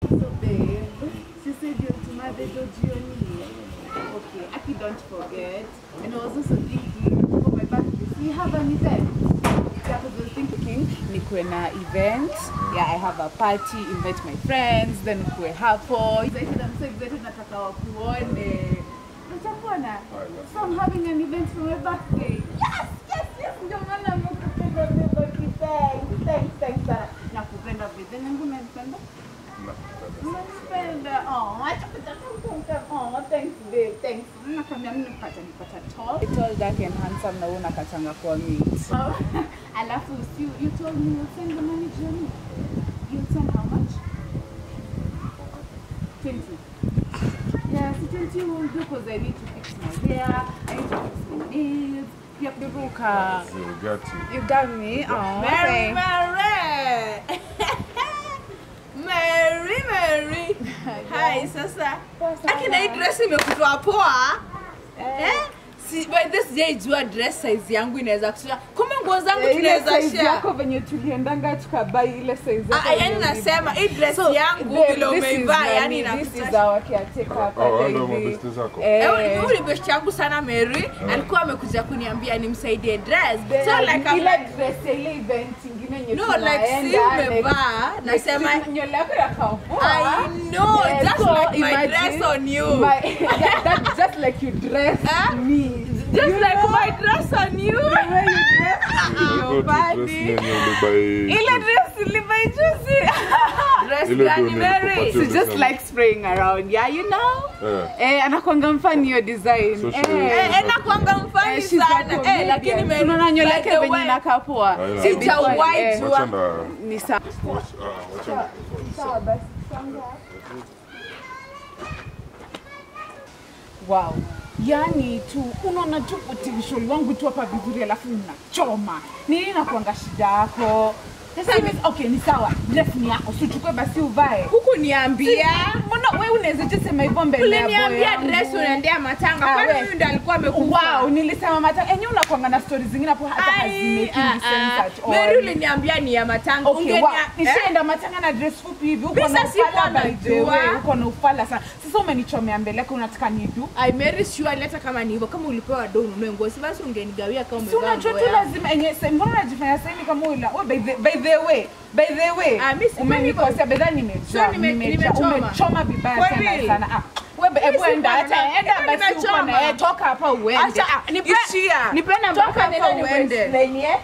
So babe, she said you're to my jioni. Okay, Aki, don't forget. And I was also thinking for my birthday, we have an event. Yeah, because I was thinking nikuwe na event. Yeah, I have a party, invite my friends, then nikuwe hapo. Excited, I'm so excited, nataka wakuone. Utakuona? So I'm having an event for my birthday. Yes, yes, yes. Ndio maana nimekupenda babe. Thanks, thanks, thanks sana. Nakupenda babe. Nangu unanipenda? Unanipenda. Oh, acha kutaka. Oh, thanks babe. Thanks. Nakwambia mimi nipata tall. Tall, dark and handsome na una katanga kwa meat. Alafu you told me you'll send the money to me. You'll send how much? 20. Yeah, so 20 will do because I need to fix my hair, I need to fix my nails. Yep, Ruka. You got you. You got me? Oh, Mary, Mary. Mary, Mary. Hi, sasa. Akina hii dress imekutoa poa. Eh? Si by this day jua dress size yangu inaweza kushare. Kumbe nguo zangu tunaweza share. Yako venye tuliendanga tukabai ile size yako. Ah, yani nasema hii dress yangu vile umeivaa yani inakuta. This is our caretaker hapa hivi. Oh, ndio mabeste zako. Eh, yule best yangu sana Mary alikuwa amekuja kuniambia nimsaidie dress. So like ile dress ile event nyingine yenye tunaenda. No, like si umevaa nasema nywele yako inakaa. I know, just like my dress on you. That just like you dress me. Just you like know, my dress on you. The way you dress your body. Ile dress nilibuy juzi. Dress gani Mary? She just like spraying around. Yeah, you know? Eh, anakuanga mfani hiyo design. Eh, anakuanga mfani sana. Eh, lakini Mary unaona nywele yake venye inakaa poa. Sitawahi jua. Ni sawa. Sawa basi. Wow. Yani tu unaona tu potential wangu tu hapa vizuri alafu unachoma. Nini nakuanga shida yako? Sasa okay ni sawa. Dress ni yako. Si uchukue basi uvae. Huku niambia. Mbona wewe unaweza je sema hivyo mbele ya boy? Uliniambia dress unaendea matanga. Kwani huyu ndo alikuwa amekufa? Wow, nilisema matanga. Enyewe unakuanga na stories zingine hapo hata hazimake sense at all. Mary uliniambia ni ya matanga. Okay, wow. Nishaenda matanga na dress fupi hivi. Uko na ufala by the way. Uko na ufala sana. Sasa umenichomea mbele yako unataka nidu? Ai Mary sure leta kama ni hivyo. Kama ulipewa do ununue nguo. Si basi ungenigawia kama umevaa. Si unajua tu lazima enyewe mbona unajifanya sasa kama ula. By the way, umenikosea bedha nimechoma. Umechoma vibaya sana sana. Ah, wewe hebu enda hata enda basi uko na yeye toka hapa uende. Ishia. Nipe namba yako uende.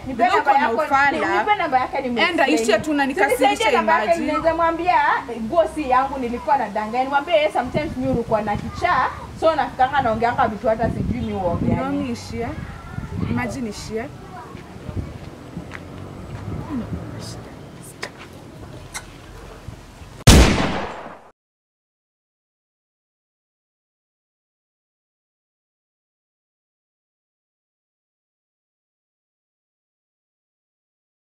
Nipe namba yako. Nipe namba yake ni Enda ishia tu na nikasirisha imagine. Naweza mwambia nguo si yangu nilikuwa nadanganya. Nimwambie yeye sometimes mimi ulikuwa na kichaa so nafikanga naongeanga vitu hata sijui mimi uongea. Nani ishia? Imagine ishia.